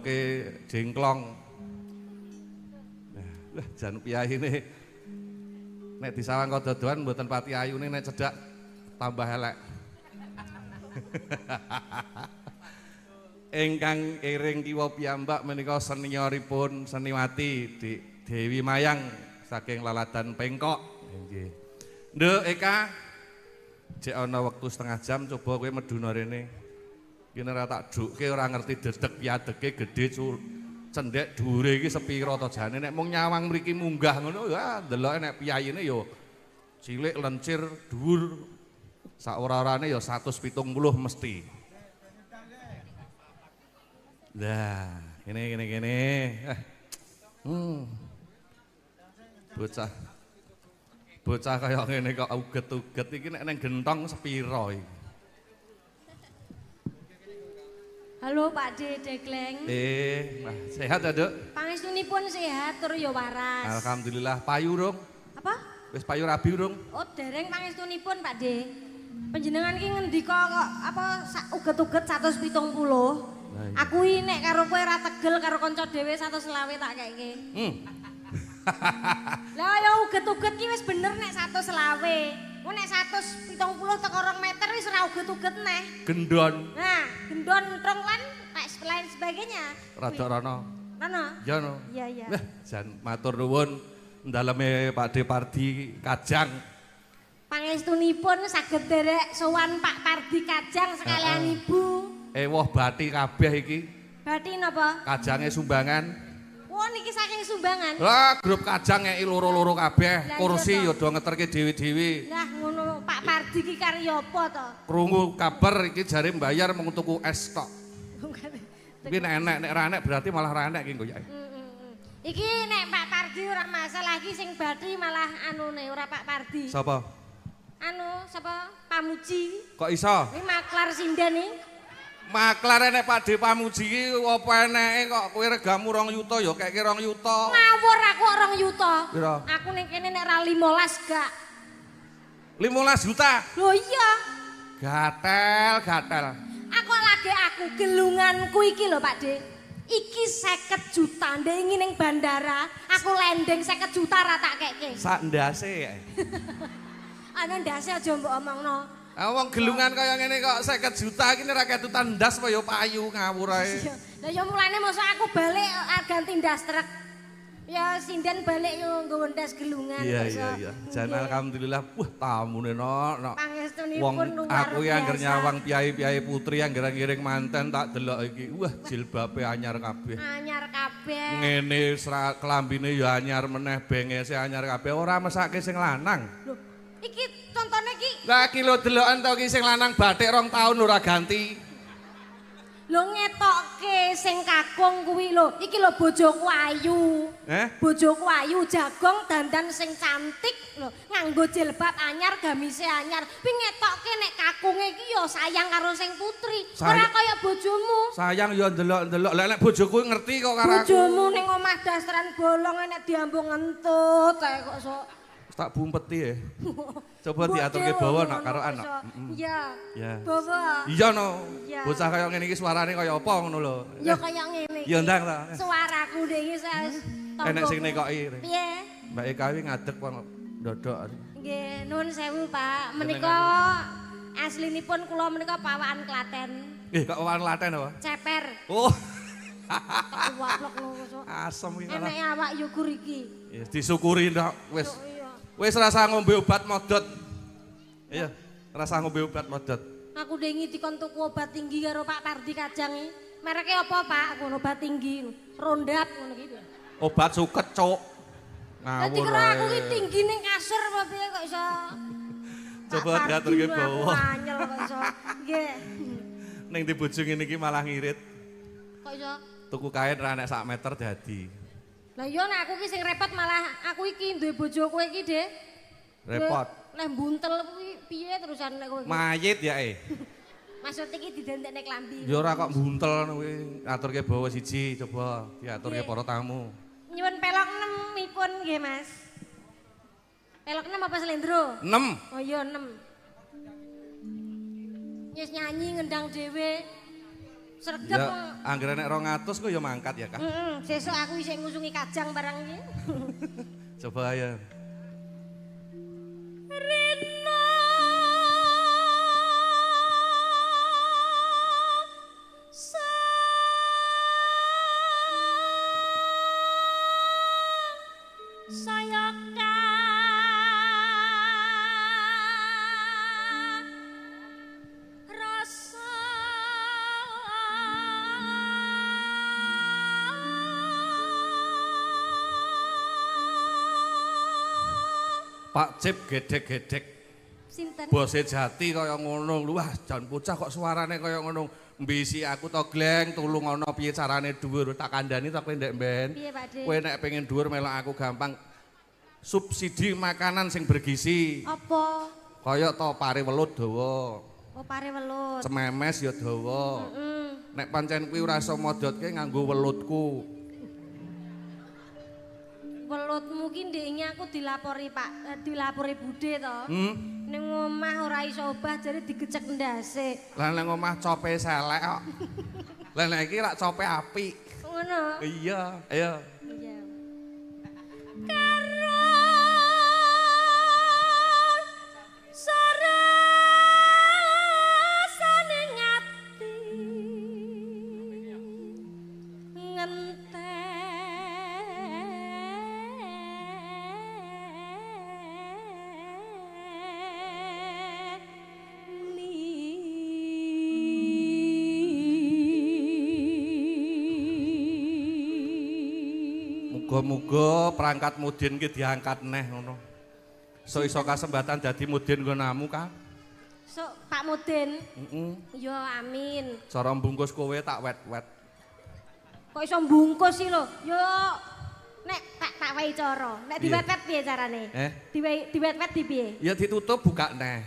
Ke jengklong. Nah, jan piyayine nek disawang kododoan mboten pati ayune, nek cedhak tambah elek. Ingkang iring kiwa piyambak menika senioripun seniwati Dik Dewi Mayang saking Laladan Pengkok. Nggih. Nduk Eka, jek ana wektu setengah jam coba kowe meduna rene. Iki ora tak dukke ora ngerti dedeg piadege gedhe cendhek dhuwure iki sepira to jane nek mung nyawang mriki munggah ngono ya ndeloke nek piyayine ya cilik lencir dhuwur sak ora-orane ya 170 mesti. Lah, kene kene kene. Bocah. Bocah kaya ngene kok uget-uget iki nek nang gentong sepira iki. Halo Pak D Degleng. Sehat ya, Duk? Pangestunipun sehat tur ya waras. Alhamdulillah. Payu rung? Apa? Wis payu rabi rung? Oh, dereng pangestunipun Pak D. Panjenengan iki ngendika kok apa uget-uget 170. Aku iki nek karo kowe ora tegel karo kanca dhewe 125 tak keke. Lah ya uget-uget ki wis bener nek 125. Ku nek 170 teko 2 meter wis ora uget-uget neh. Gendon. Nah, gendon entrong lan lain sebagainya. Rada rono. Rono? Ya no. Iya, iya. Wah, jan matur nuwun ndaleme Pak D Pardi Kajang. Pangestunipun saged derek sowan Pak Pardi Kajang sekalian Ibu. Ewoh bati kabeh iki. Bati napa? Kajange sumbangan. Wah niki saking sumbangan. Lah grup Kajang ngeki loro-loro kabeh, kursi ya do ngeterke dhewe-dhewe. Lah ngono Pak Pardi iki karya apa to? Krungu kabar iki jare mbayar mung tuku es tok. Iki nek enek nek ra enek berarti malah ra enek iki nggo ya. Iki nek Pak Pardi ora masalah iki sing bati malah anune ora Pak Pardi. Sapa? Anu sapa? Pamuji. Kok iso? Iki maklar sinden iki. Maklar nek Pak D Pamuji iki apa eneke kok kowe regamu 2 yuta ya keke 2 yuta. Ngawur aku 2 yuta. Pira? Aku ning kene nek ra 15 gak. 15 juta? Lho iya. Gatel, gatel. Aku lagi aku gelunganku iki lho Pak D. Iki 50 juta ndek wingi ning bandara, aku landing 50 juta ra tak keke. Sak ndase. Ana ndase aja mbok omongno. Ah wong gelungan kaya ngene kok 50 juta iki ora ketutan ndas apa ya payu ngawur ae. Lah ya mulane mosok aku balik ganti ndas truk. Ya sinden balik yo nggawa ndas gelungan. Iya iya iya. Jan alhamdulillah wah tamune nok. Pangestunipun luar aku ki angger nyawang piyai-piyai putri angger ngiring manten tak delok iki. Wah jilbabe anyar kabeh. Anyar kabeh. Ngene klambine ya anyar meneh, bengese anyar kabeh ora mesake sing lanang. Lho, iki contone iki. Lah iki lho deloken to iki sing lanang batik 2 tahun ora ganti. Lho ngetokke sing kakung kuwi lho. Iki lho bojoku ayu. Eh? Bojoku ayu jagong dandan sing cantik lho, nganggo jilbab anyar, gamise anyar. Kuwi ngetokke nek kakunge iki ya sayang karo sing putri. Ora kaya bojomu. Sayang ya ndelok-ndelok. Lah nek bojoku ngerti kok karo aku. Bojomu ning omah dasteran bolong nek diambung ngentut ae kok sok. Tak bumpeti ya. Coba diaturke bawa nak karoan nak. Iya. Bawa. Iya no. Bocah kaya ngene iki suarane kaya apa ngono lho. Ya kaya ngene iki. Ya ndang ta. Suaraku ndek iki enek sing nekoki. Piye? Mbak Eka iki ngadeg kok ndodok. Nggih, nuwun sewu Pak. Menika aslinipun kula menika Pawakan Klaten. Nggih, kok Pawakan Klaten apa? Ceper. Oh. Waplok ngono. Asem iki. Eneke awak yukur iki. Ya disyukuri ndak wis. Wis rasa ngombe obat modot. Iya, rasa ngombe obat modot. Aku ndengi dikon tuku obat tinggi karo Pak Pardi Kajang iki. Mereke apa, Pak? Ngono obat tinggi, rondap ngono iki. Obat suket, Cuk. Ngawur. Dadi kira aku ki tinggi ning kasur apa piye kok iso. Coba diaturke bawa. Anyel kok iso. Nggih. Ning di bojo ngene iki malah ngirit. Kok iso? Tuku kain ra nek sak meter dadi. Lah iya nek aku ki sing repot malah aku iki duwe bojo kowe iki, Dik. Repot. Leh buntel kuwi piye terusan nek kowe iki? Mayit ya e. Maksud iki didentekne klambi. Ya ora kok buntel ngono kuwi. Aturke bawa siji coba diaturke para tamu. Nyuwun pelok 6 ipun nggih, Mas. Pelok 6 apa slendro? 6. Oh iya 6. Yes nyanyi ngendang dhewe. Sregep. Ya, anggere nek 200 kok ya mangkat ya, Kak. Heeh, sesuk aku isih ngusungi kajang barang iki. Coba ya. Rena saya rasa Pak Cip gedek-gedek. Sinten? Bose jati kaya ngono. Wah, jan bocah kok suarane kaya ngono. Mbisi aku to gleng, tulung ana piye carane dhuwur. Tak kandhani to kowe ndek mben. Piye, Pak De? Kowe nek pengen dhuwur melok aku gampang. Subsidi makanan sing bergizi. Apa? Kaya to pare welut dawa. Oh, pare welut. Cememes ya dawa. Heeh. Nek pancen kuwi ora iso modotke nganggo welutku. Welutmu ki ndek aku dilapori Pak, dilapori Bude to. Hmm? Ning omah ora iso obah jare digecek ndase. Lah ning omah cope selek kok. Lah nek iki rak cope apik. Ngono. Iya, ayo. Iya. Karo sarasane ngati ngenteni. Muga-muga perangkat mudin ki diangkat neh ngono. So iso kasembatan dadi mudin nggonamu, Kang. Sok Pak Mudin. Heeh. Ya amin. Cara mbungkus kowe tak wet-wet. Kok iso mbungkus sih lho? Yo nek tak wehi cara. Nek diwet-wet piye carane? Diwet-wet di piye? Ya ditutup buka neh.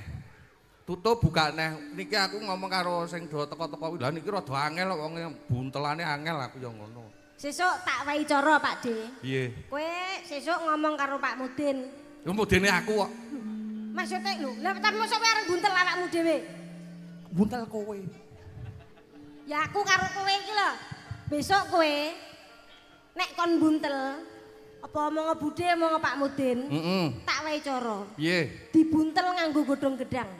Tutup buka neh. Niki aku ngomong karo sing do teko-teko. Lah niki rada angel kok wonge buntelane angel aku ya ngono. Sesuk tak wehi cara Pak De. Piye? Kowe sesuk ngomong karo Pak Mudin. Lho mudine aku kok. Maksudnya lho, lah tapi mosok kowe arep buntel awakmu dhewe. Buntel kowe. Ya aku karo kowe iki lho. Besok kowe nek kon buntel apa omong Bude omong Pak Mudin, tak wehi cara. Piye? Dibuntel nganggo godhong gedang.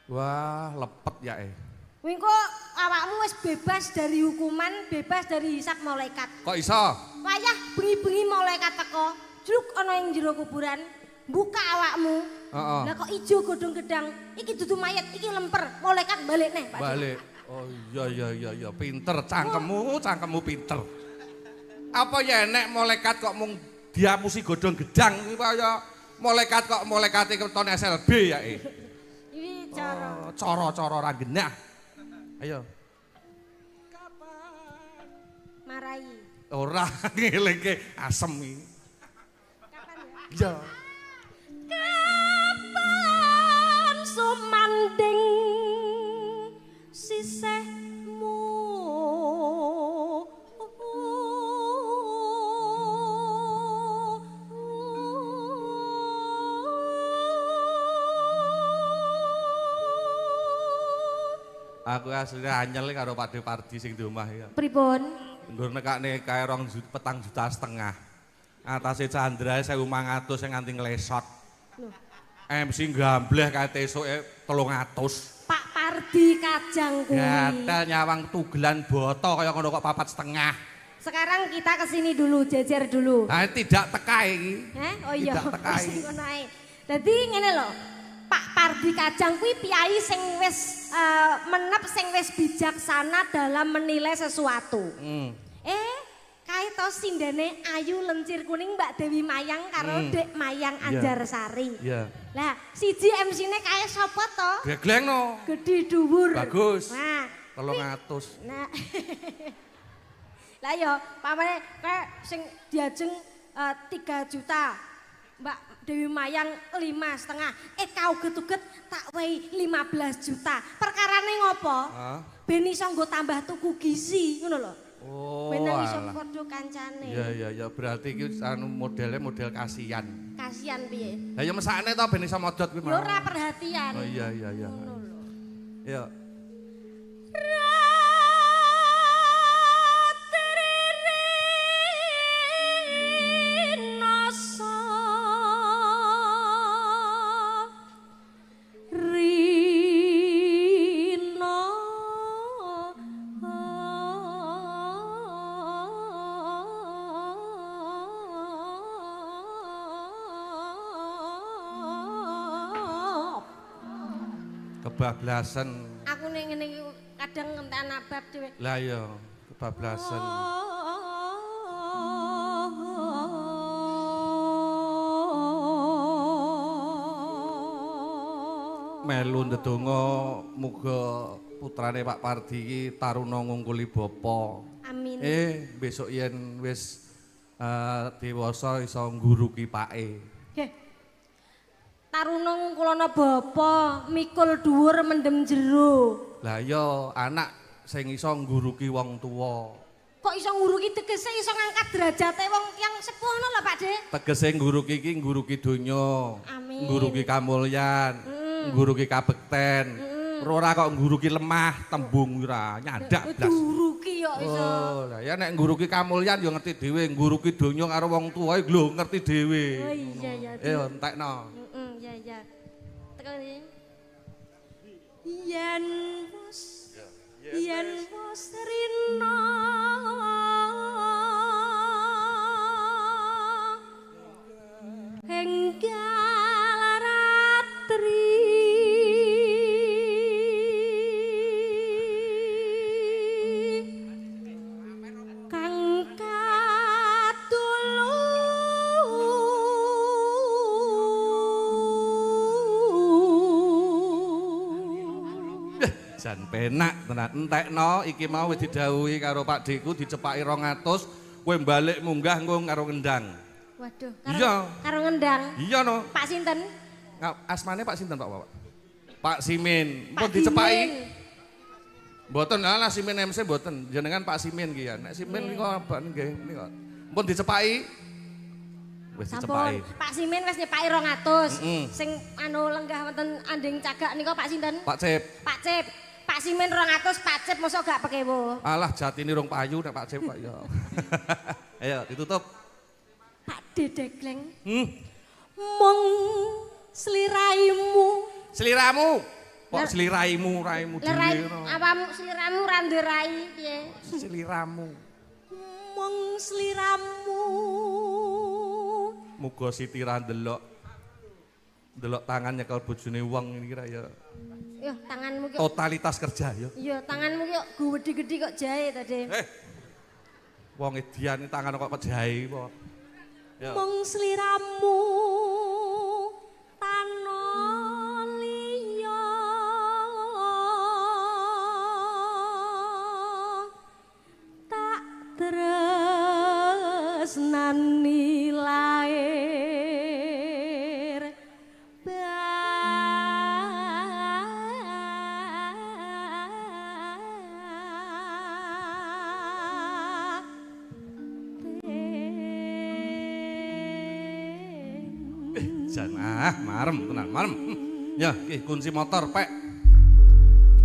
Wah, lepet ya eh. Kuwi engko awakmu wis bebas dari hukuman, bebas dari hisab malaikat. Kok iso? Wayah bengi-bengi malaikat teko, jluk ana ing jero kuburan, buka awakmu. Heeh. Lah kok ijo godhong gedang, iki dudu mayat, iki lemper, malaikat balik neh, Pak. Balik. Oh iya iya iya iya, pinter cangkemmu, cangkemmu pinter. Apa ya enek malaikat kok mung diapusi godhong gedang kuwi kaya malaikat kok malaikate keton SLB ya eh. Iki cara. Oh, cara-cara ora genah. Ayo. Kapan? Marai. Ora ngelingke asem iki. Kapan ya? Iya. Kapan sumanding sisihmu Aku asline anyel karo Pak De Pardi sing di omah ya. Pripun? Nggur nekakne kae 2,5 juta. Atase Chandra 1.500 sing nganti nglesot. Lho. MC gambleh kae esuke 300. Pak Pardi Kajang kuwi. Gatel nyawang tugelan boto kaya ngono kok 4,5. Sekarang kita kesini dulu, jejer dulu. Nah, tidak teka iki. Heh? Oh iya. Tidak teka iki. Ngono ae. Dadi ngene lho. Pak Pardi Kajang kuwi piyai sing wis menep, sing wis bijaksana dalam menilai sesuatu. Kae to sindene ayu lencir kuning Mbak Dewi Mayang karo Dek Mayang Anjarsari. Iya. Lah, siji MC-ne kae sapa to? Gegleng no. Gedhi dhuwur. Bagus. Nah, 300. Nah. Lah yo, pamane kae sing diajeng 3 juta. Mbak Dewi Mayang 5,5. Kau uget-uget tak wehi 15 juta. Perkarane ngopo? Ben iso nggo tambah tuku gizi, ngono lho. Oh. Ben iso padha kancane. Iya iya iya, berarti iki anu modele model kasihan. Kasihan piye? Lah ya mesakne to ben iso modot kuwi Ya ora perhatian. Oh iya iya iya. Ngono lho. Iya. Rasa Kebablasan. Aku ning ngene iki kadang ngentekan abab dhewe. Lah iya, kebablasan. Melu ndedonga muga putrane Pak Pardi iki taruna ngungkuli bapa. Amin. Besok yen wis dewasa iso ngguruki pake. Nggih. Taruna ngungkulana bapa, mikul dhuwur mendem jero. Lah iya, anak sing iso ngguruki wong tuwa. Kok iso nguruki tegese iso ngangkat derajate wong yang sepuh ngono lho Pak De. Tegese ngguruki iki ngguruki donya. Amin. Ngguruki kamulyan, ngguruki kabekten. Ora kok ngguruki lemah, tembung ora nyandak blas. Nguruki kok iso. Oh, lah ya nek ngguruki kamulyan ya ngerti dhewe, ngguruki donya karo wong tuwa lho ngerti dhewe. Oh iya ya. Entekno. Heeh, iya iya. Teko ndi? Yen wis yen wis rina enggal ratri kang katulung. Jan penak tenan entekno iki mau wis didhawuhi karo Pak Deku dicepaki 200 kowe balik munggah engko karo ngendang. Waduh, karo, karo ngendang. Iya no. Pak sinten? Asmane Pak sinten Pak Bapak? Pak Simin. Pun dicepaki. Mboten lah Simin MC mboten. Jenengan Pak Simin ki ya. Nek Simin niku apa nggih niku. Pun dicepaki. Wis dicepaki. Pak Simin wis nyepaki 200. Sing anu lenggah wonten anding cagak niku Pak sinten? Pak Cep. Pak Cep. Pak Simin 200, Pak Cep mosok gak pekewo. Alah jatine rong payu nek Pak Cep kok ya. Ayo ditutup. Pak Dedegleng. Mung sliraimu. Sliramu. Kok sliraimu, raimu dhewe ngono. Apamu sliramu ra ndek rai piye? Sliramu. Mung sliramu. Muga Siti ra ndelok. Ndelok tangan nyekel bojone wong iki ra ya. Yo tanganmu ki totalitas kerja yo. Iya, tanganmu ki gedhi-gedhi kok jahe to, De. Wong edian tangan kok jahe kok. Mung sliramu tano liya tak tresnani lair Jan ah marem tenan marem. Ya iki kunci motor pek.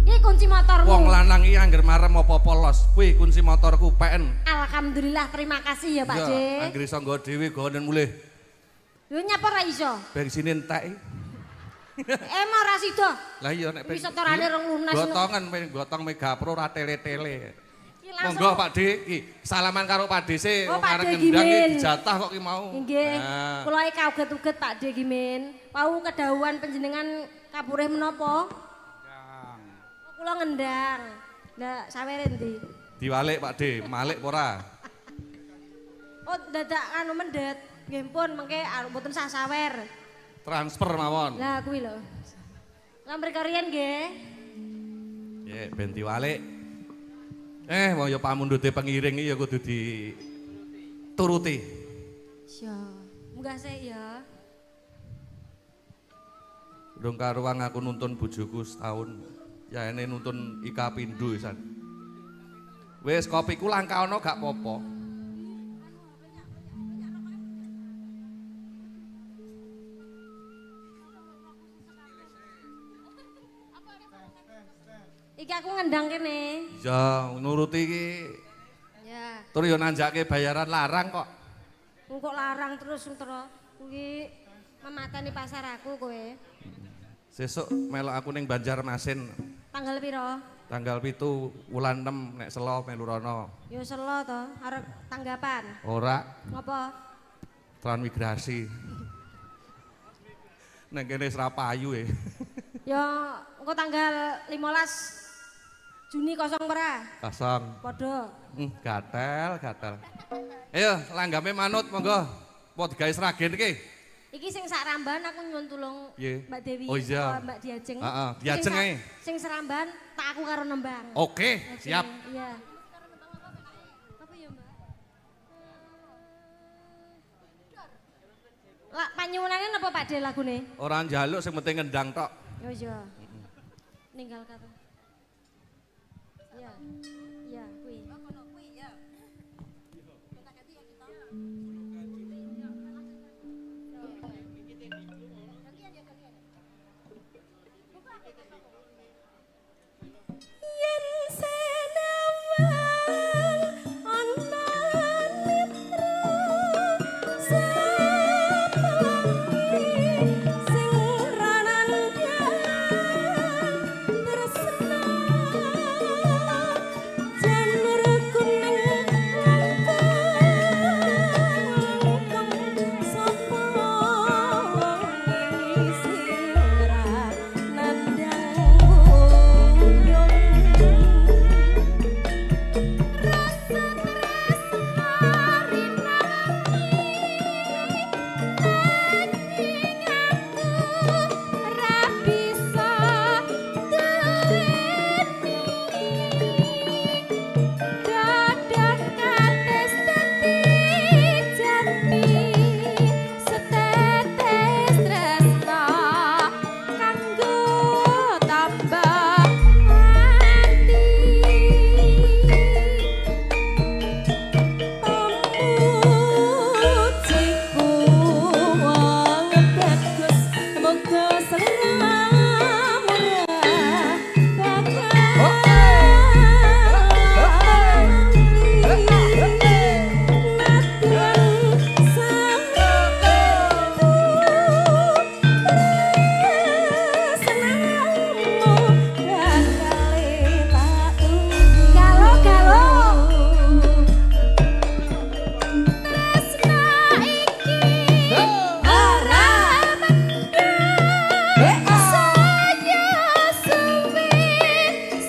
Iki kunci motormu. Wong lanang iki angger marem apa-apa los. Kuwi kunci motorku peken. Alhamdulillah terima kasih ya Pak D. Ya angger iso nggo dhewe gonen mulih. Lho nyapa ora iso? Bensine entek. Emang ora sida. Lah iya nek wis setorane rong lunas. Gotongan gotong Mega Pro ora tele-tele. Monggo Pak D iki salaman karo Pak D sik wong arep ngendang iki dijatah kok ki mau. Nggih. Kula iki kauget-uget Pak D Gimin. Wau kedhawuhan panjenengan kapurih menapa? Ngendang. Kula ngendang. Lah sawere endi? Diwalik Pak D, malik apa ora? Oh dadak anu mendhet. Nggih pun mengke mboten sah sawer. Transfer mawon. Lah kuwi lho. Lamber karian nggih. Nggih ben diwalik. Wong ya pamundhute pengiring iki ya kudu dituruti. Iya, munggah sik ya. Durung karuan aku nuntun bojoku setahun. Ya ene nuntun Ika pindho pisan. Wis kopiku langka ana gak apa-apa. Iki aku ngendang kene. Iya, nuruti iki. Ya. Tur yo nanjake bayaran larang kok. Kok larang terus Sentro. Kuwi memateni pasar aku kowe. Sesuk melok aku ning Banjarmasin. Tanggal piro? Tanggal 7 wulan 6 nek selo melu rono. Ya selo to, arep tanggapan. Ora. Ngopo? Transmigrasi. Nang kene wis ra payu e. Ya Engko tanggal 15 Juni kosong ora? Kosong. Padha. Gatel, gatel. Ayo, langgame manut monggo. Apa digawe Sragen iki? Iki sing sak ramban aku nyuwun tulung Mbak Dewi. Oh iya. Mbak Diajeng. Heeh, Diajeng ae. Sing seramban tak aku karo nembang. Oke, siap. Iya. Apa ya, Mbak? Lah panyuwunane napa Pak De lagune? Ora njaluk sing penting ngendang tok. Oh iya. Ninggal kata. Iya. Iya, kuwi. Oh, kono kuwi ya. Kita ganti ya kita. Yen senawang ana mitra sepelaki sing ranandang tresna janur kuning langkung sapa wong sing ranandang buyung. Rasa tresna rinangi nanging aku ra bisa duweni dadah kates dadi jambi setetes tresna kanggo tambah ati. Pamujiku wong bagus muga selera murah bakal nadyan sawitu tresnamu bakal tak tunggu. Galo-galo. Tresna iki ora mendhet, saya suwe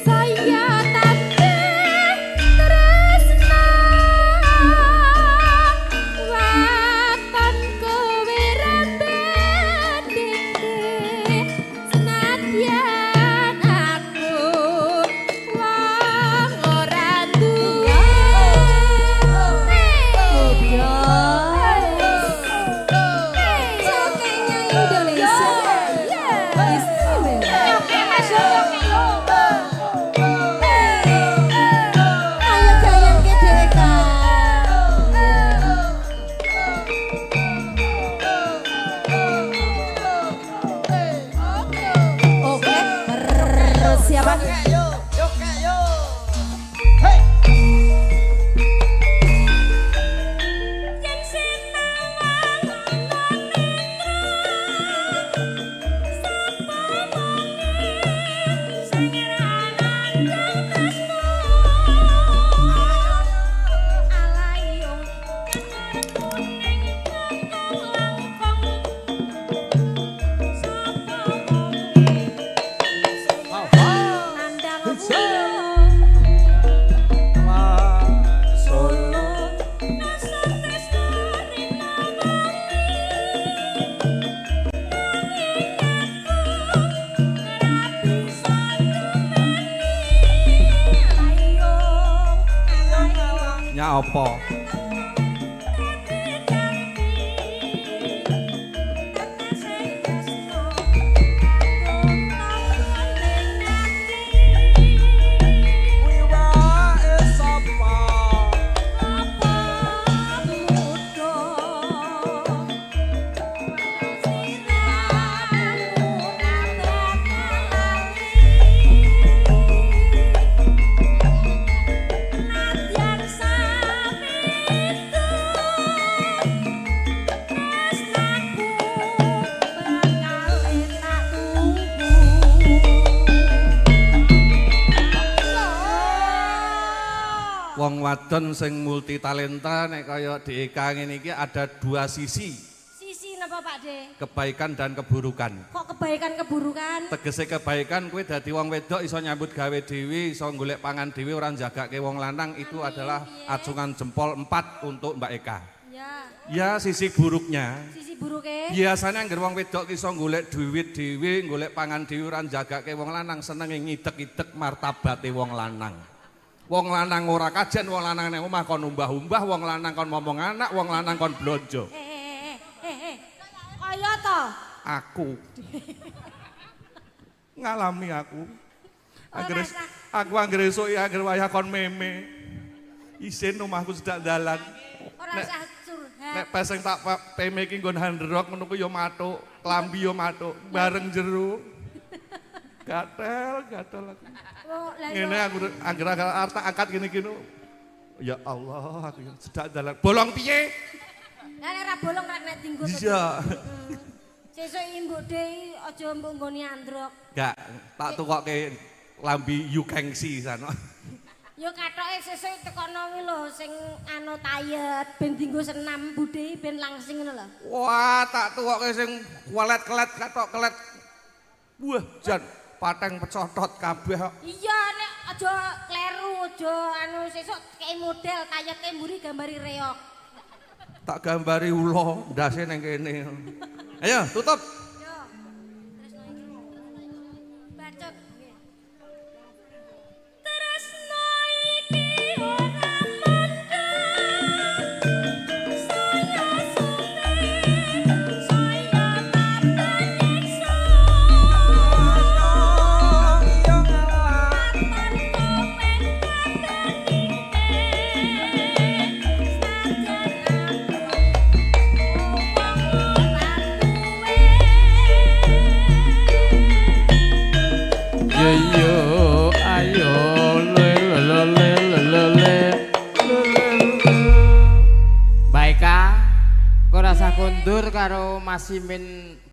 saya tambah tresna waton kowe ra bandingke senadyan aku wong ora duwe. Cokenya Indonesia. Istimewa. Oke Mas yo. Ayo gayeng ke dhewe Kak. Oke, persiapan. Yen sinawang ana netra sapa wonge sing ranandang tresna alayung kuning langkung langkung sapa wonge sing nandang buyung Solo rasa tresna rinawali nanging aku ora bisa dumani alayung alayung Nya apa? dadi jambi tetese tresna ning ati. Apa muda siramu nabrak lali nadyan sawitu tresnaku bakal tak tunggu. Wong wadon sing multi talenta nek kaya DK ngene iki ada dua sisi. Sisi napa Pak De? Kebaikan dan keburukan. Kok kebaikan keburukan? Tegese kebaikan kowe dadi wong wedok iso nyambut gawe dhewe, iso golek pangan dhewe ora njagake wong lanang itu Amin, adalah piye? Acungan jempol 4 untuk Mbak Eka. Ya, Ya, sisi buruknya sisi buruke. biasanya angger wong wedok iso golek duit dhewe, golek pangan dhewe ora njagake wong lanang, senenge ngidek-idek martabate wong lanang. Wong lanang ora kajen, wong lanang nang omah kon umbah-umbah, wong lanang kon momong anak, wong lanang kon blonjo. Eh eh eh eh eh. Kaya to. Aku ngalami aku. Anggere Ora usah. Aku anggere esuk ya anggere wayah kon meme. Isin omahku sedak dalan. Ora usah curhat. Nek pas sing tak peme iki nggon handrok ngono ku ya matuk, klambi ya matuk, bareng jero. Gatel, gatel aku. Oh, lah Ngene yo. aku anggere arep tak angkat gini gini. Ya Allah, aku ya sedak dalan. Bolong piye? Lah nek ra bolong ra nek dinggo to. Iya. Sesuk mbok de aja mbok nggoni androk. Gak, tak tukoke lambi Yukengsi sana. Yo katoke sesuk tekono kuwi lho sing anu tayet ben dinggo senam budhe ben langsing ngono lho. Wah, tak tukoke sing kelet-kelet katok kelet. Wah, jan pateng pecotot kabeh kok. Iya nek aja kleru aja anu sesuk kei model tayete mburi gambari reok. Tak gambari ula ndase ning kene. Ayo, tutup. Yo. Tresno iki. Bacot. Tresno iki ora mendhet. Saya suwe, saya tambah nyiksa. Kapan kowe kader senajan aku wong ora duwe. Yo yo ayo le le le le le le le. Mbak Eka, kok rasah kondur karo Mas Simin.